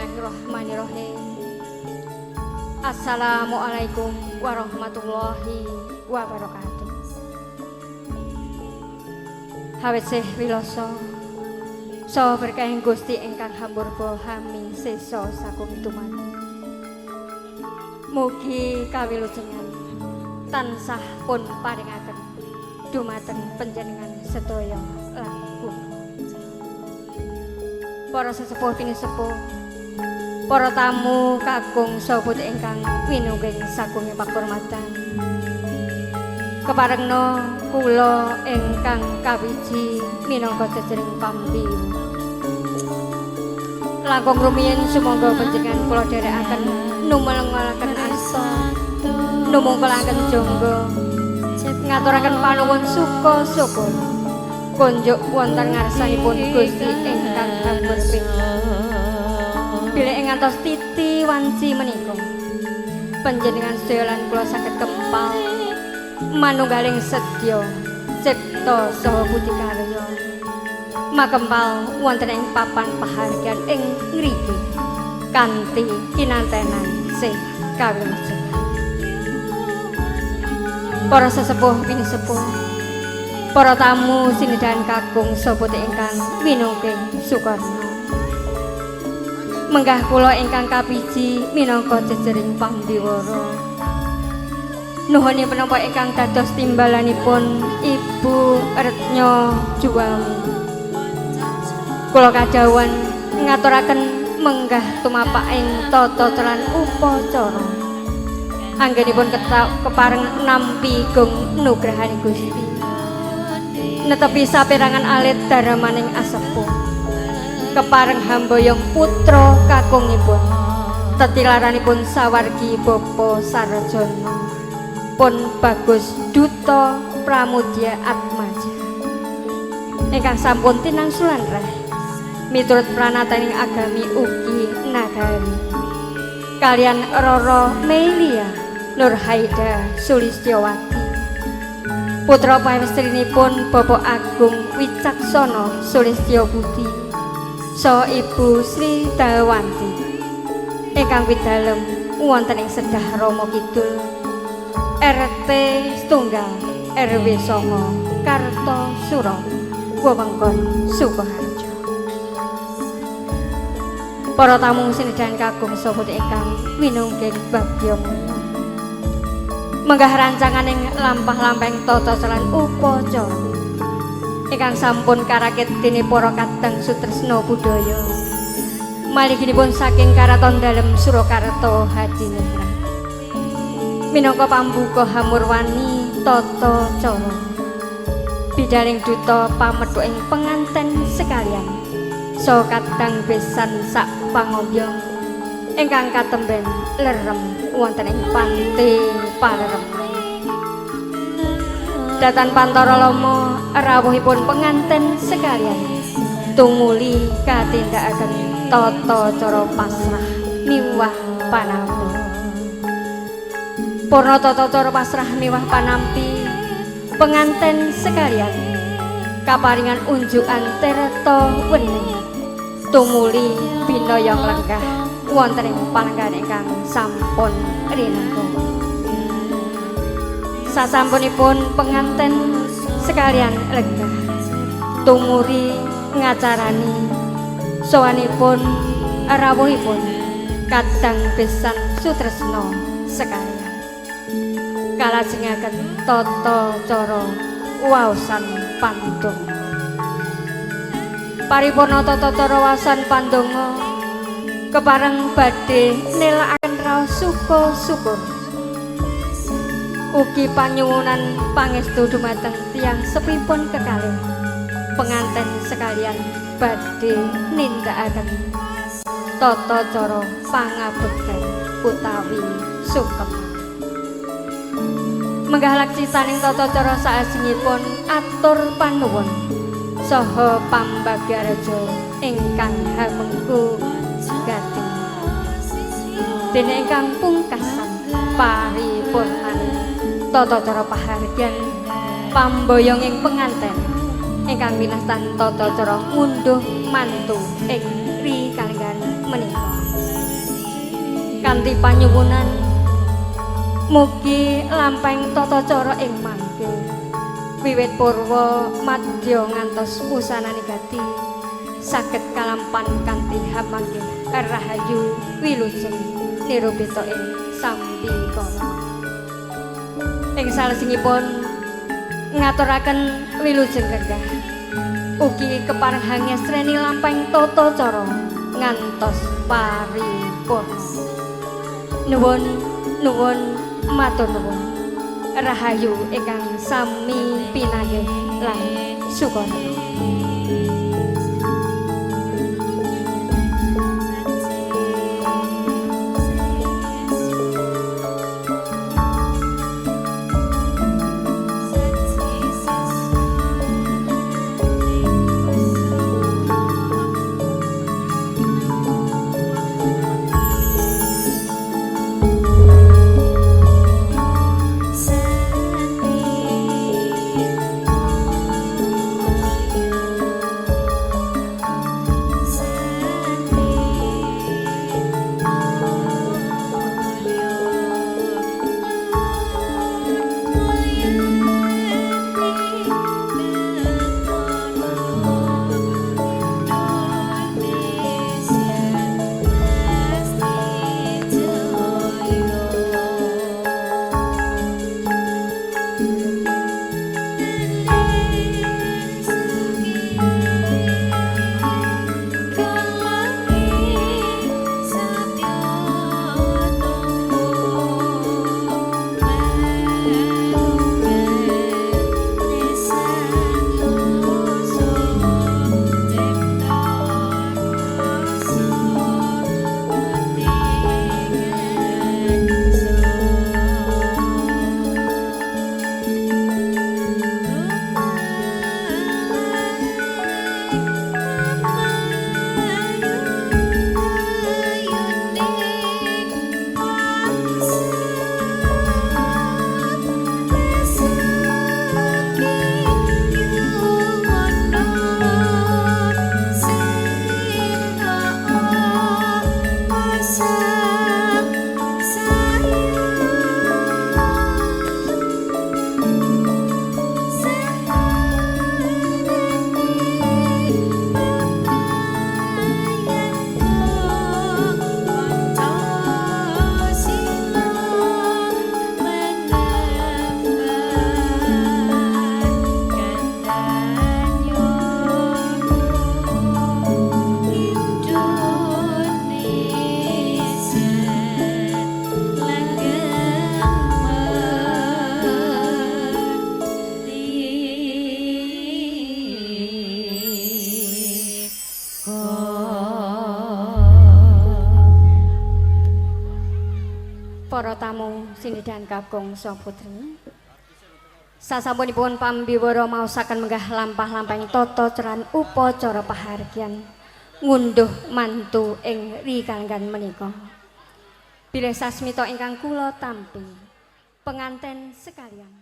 Bismillahirrahmanirrahim. Assalamualaikum warahmatullahi wabarakatuh. Hawet wiloso saha berkahing Gusti ingkang hamurba hami sesa sagung dumadi. Mugi kawilujengan tansah pun paringaken dumateng panjenengan sedaya lan kula. Para sesepuh pinisepuh, para tamu kakung saha ingkang winungging sagung pakurmatan. Keparengno kula ingkang kawiji minangka jejering pambiyu. Langkung rumiyin sumangga panjenengan kula dherekaken numelengelaken asta, numungkulaken jangga, ngaturaken panuwun suka syukur kunjuk wonten ngarsanipun Gusti ingkang hamurba. Bilih ing ngantos titi wanci menika panjenengan sedaya lan kula saged kempal manunggaling sedya cipta saha budi karya makempal wonten ing papan pahargyan ing ngriki kanthi kinantenan sih kawilujengan. Para sesepuh pinisepuh, para tamu sinedhan kakung saha ingkang winungking sukarna, menggah kula ingkang kapiji minangka jejering pambiwara nuhuni penapa ingkang dados timbalanipun Ibu Retnyo Juwami. Kula kadhawuhan ngaturaken menggah tumapak ing tata lan upacara anggenipun kepareng nampi gung nugrahani Gusti netepi saperangan alit daramaning asepuh kepareng hamboyong putra kakungipun tetilaranipun sawargi Bapak Sarjana pun Bagus Duta Pramudya Atmaja ingkang sampun tinangsulan reh miturut pranataning agami ugi nagari kalian Roro Melia Nurhaida Sulistyowati, putra pawestrinipun Bapak Agung Wicaksono Sulistyo Budi saha Ibu Sri Dawanti ingkang widalem wonten ing Sedah Rama Kidul RT setunggal RW 9 Kartosuro wewengkon Sukoharjo. Para tamu sinedhan kakung saha ingkang winungging bagya mulya, menggah rancanganing lampah-lampahing tata lan upacara ingkang sampun karakit dening para kadang sutresna budaya maliginipun saking Karaton Dalem Surakarta Hadiningrat minangka pambuka hamurwani tata cara bidaling duta pamethuk ing penganten sekalian saha kadang besan sak pangombyong ingkang katemben lerem wonten ing pante palerem. Datan pantara lama rawuhipun penganten sekalian tumuli katindakaken tata cara pasrah miwah panampi. Purna tata cara pasrah miwah panampi, penganten sekalian kaparingan unjukan tirta wening tumuli binoyong lenggah wonten ing palenggahan ingkang sampun rinengga. Sasampunipun penganten sekalian lenggah tumuri ngacarani sowanipun rawuhipun kadang besan sutresna sekalian kalajengaken tata cara waosan pandonga. Paripurna tata cara waosan pandonga kepareng badhe nelakaken raos suka syukur ugi panyuwunan pangestu dumateng tiyang sepipun kekalih penganten sekalian badhe nindakaken tata cara pangabekten utawi sungkem. Menggah laksitaning tata cara salajengipun atur panuwun saha pambagyareja ingkang hamengku gati. Dene ingkang pungkasan paripurnan tata cara pahargyan pamboyonging penganten ingkang winastan tata cara ngunduh mantu ing ri kalenggahan menika. Kanthi panyuwunan mugi lampahing tata cara ing mangke wiwit purwa madya ngantos wusanane gati saged kalampan kanthi hamanggih rahayu wilujeng nirubita ing sambikala. Ing salajengipun ngaturaken wilujeng lenggah ugi kepareng hangestreni lampahing tata cara ngantos paripurna. Nuwun nuwun matur nuwun. Rahayu ingkang sami pinanggih lan sukana. Para tamu sinidhan kakung saha putri. Sasampunipun pambiwara maosaken menggah lampah-lampahing tata caran upacara pahargyan ngunduh mantu ing rikalenggan menika. Bilih sasmita ingkang kula tampi, penganten sekalian